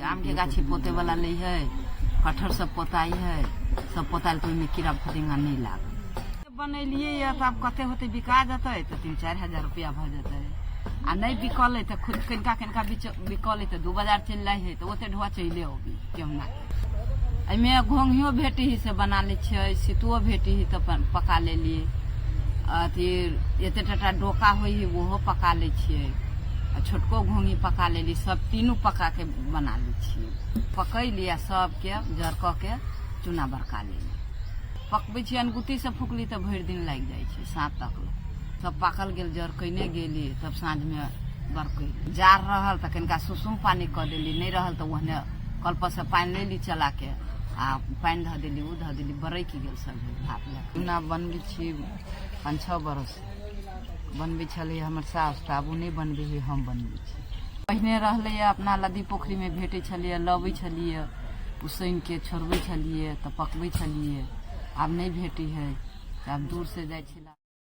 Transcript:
आमके गाछी पोतैवला लै हइ, कटहर सब पोताइ हइ। सब पोतायल तऽ ओहिमे कीड़ा फतिंगा नहि लागल। बनेलियै यऽ तऽ आब कते होतै, बिका जेतै तऽ 3-4 हजार रुपैआ भऽ जेतै आ नहि बिकलै तऽ खुद कनिका कनिका बिकलै तऽ दू बाजार चलि जाइ हइ, तऽ ओते ढोआ चलिए अबै केहुना। एहिमे घोंघियो भेटी हइ से बना लै छियै, सितुओ भेटी हइ तऽ अपन पका लेली। अथी एते टाटा डोका होइ हइ, ओहो पका लै छियै आ छोटको घोंघी पका लेली। सब तीनू पका के बना लै छियै। पकैली आ सबके जर कऽ के चूना बरका लेली। पकबै छियै अनगुतीसँ फुकली तऽ भरि दिन लागि जाइ छै। साँझ तक सब पाकल गेल, जर कैने गेली, तब साँझमे बरकैली। जाड़ रहल तऽ कनिका सुसुम पानि कऽ देली, नहि रहल तऽ ओहने कलपर से पानि लेली चलाके आ पानि धऽ देली, ओ धऽ देली, बरकि गेल सब भाप लए। चूना बनबै छी 5-6 बरस बनबै छलै हमर सासु, तऽ आब ओ नहि बनबै हइ, हम बनबै छी। पहिने रहलैए, अपना नदी पोखरिमे भेटै छलैए, लबै छलियै, उसनिके छोड़बै छलियै तऽ पकबै छलियै। आब नहि भेटै हइ तऽ आब दूरसँ जाइ छी।